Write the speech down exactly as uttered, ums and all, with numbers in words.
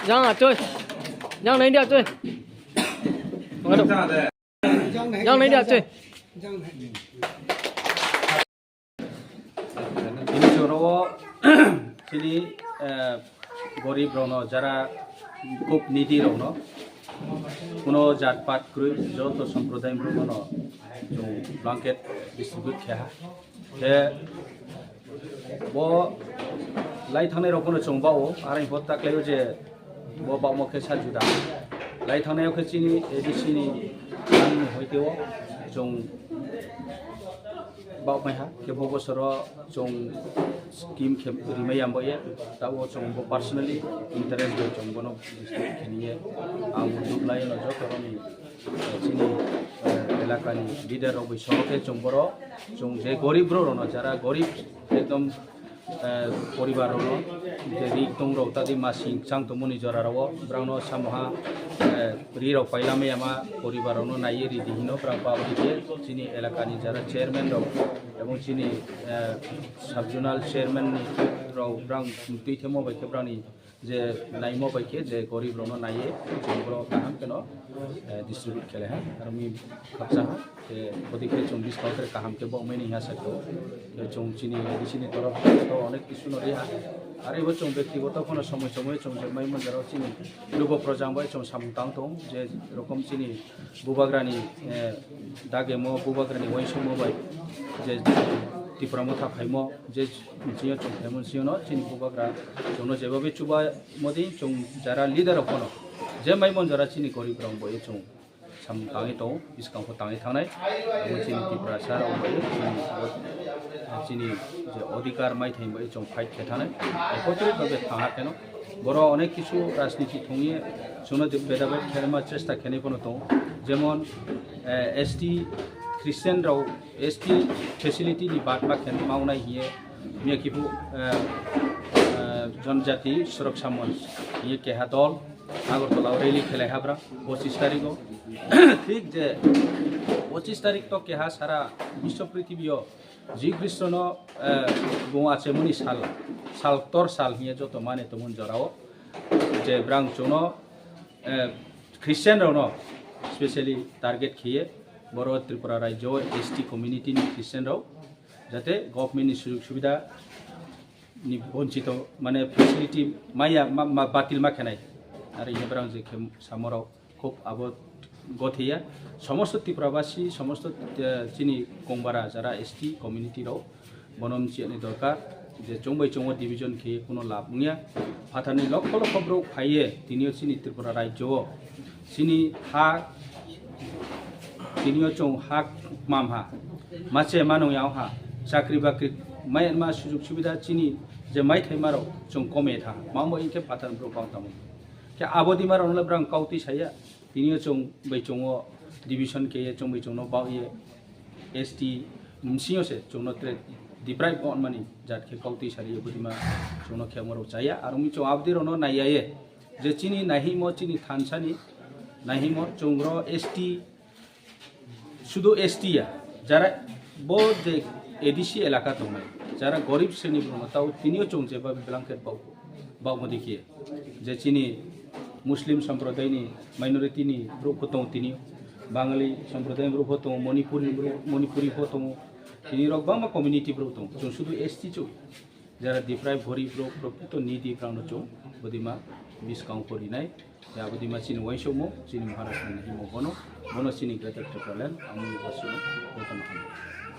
Jang achoi. Jang nai dia achoi. Jang nai dia achoi. Ini joro chini, eh, gorib rokno, jara khub needy rokno, kuno jat pat kwrwi joto sampradayni borokno chwng blanket distribute khe ha. Khe bo lai thangnai rokno chwng bao, aroni bo taklaio je bo baomo khe sa juda. Lai thangnai khe chini A D C ni ang hoiteo chwng baoh mai ha, khe bo bosoro chwng scheme khe rimai yambo ye, tabo chwng bo personally interest bai chwng bono distribute khe niye. Ang bo duk lai no joto rokni, eh, chini, eh, elakani leader rok bai soro khe chwng boro chwng je gorib bro rokno, jara gorib ekdom, eh, poribar rokno je ri tong rok tadi masing chang tongmoni jora rok brangno samoha, eh, ri rok pailama yama poribar rokno naiye ri di hino brang pa abo khe chini elakani jara chairman rok ebong chini, eh, sub zonal chairman ni rok brang twi themo bai khe brangni je naimo bai khe je gorib rokno naiye chwng borok kaham kheno, eh, distribute khe lai ha, aro mi khakcha ha, khe bodi khe chwng buskang khe kaham khe bo wngmani ha sakho. Khe chwng chini A D C ni torof to onek kisu no ri ha, aro bo chwng bektigoto phano somoi somoi chwng je mai manjaro chini lugo projang bai chwng samung tang tong je rokom chini bubagrani, eh, dagemo bubagrani uansukmo bai je Tipra Motha phaimo je bisingo chwng phaimo bisingo no chini bubagra chwngno jebabe chuba modi chwng jara leader rok phano je mai mon jara chini gorib rok bo chwng samung tangwi tongo, bwskang pho tangwi thangnai. Abo chini Tiprasa rok bo chini, chini je odhikar mai thai bo chwng fight khe thangnai. Ekotrit bhabe thangha kheno. Borok onek kisu rajniti thungwi chwngno beda beda khelma chesta khenwi phano tongo. Jemon, eh, S T Christian rok S T facility ni bad ma khen maunai hiye miya kipu, eh, eh, Janjati Suraksha Manch hiye keha dol Agartala o rally khelai habra pochis tarikh o. Thik je pochis tarikh to keha sara biswa prithibio Jisu Khristono, eh, bung achemoni sal, sal ktor sal hiye joto mane tongmon jorao. Je brang chwngno, eh, Christian rokno specially target khiye, boro Tripura rajyo S T community ni Christian rok, jate government ni sujog subida ni bonchito, mane facility maya, ma, ma, batil ma khenai. Aro hiye brang je khe samorok khub abo gotheya. Somosto Tiprabasi, somosto, eh, chini kongbara jara S T community rok bono mchiyani dorkar je chwng bai chwng o division khe kuno lab wngya. Phatharni lokho lokho borok phaiye tinio chini Tripura rajyo o chini ha, tinio chwng ha kmam ha, mache manung yang ha, chakri bakri mai ma sujog subida chini je mai thai marok chwng kome tha, mamo inkhe phathar borok bang tamo. Khe abo dima rok no brang kautwi saya, tinio chwng bai chwng o division khe ye chwng bai chwng no bau ye S T msing yo se chwng no tre deprive on mani jat khe kautwi sari ye budima chwng no khe mo rok chaya, aro mi chwng abdi rok no naiya ye je chini naihimo chini thansa ni naihimo chwng ro S T Sudu S T ya, jara bo je A D C elaka tongnai, jara gorib sreni borokno tao tinio chwng jeba blanket bau, bau modi khe je chini Muslim sampradayni minority ni borok pho tongo tinio, Bangali sampradayni borok pho tongo, Manipuri borok, Manipuri pho tongo, tini rok bangma community borok tongo, chwng sudu S T chwng. Jara deprive, gorib rok, prokrito needy rokno chwng budima bwskang pho rinai. Ya budima chini uaisukmung, chini Maharashtra ni himo bono, bono chini Greater Tipraland, amoni uaisukmung, jotono hambai.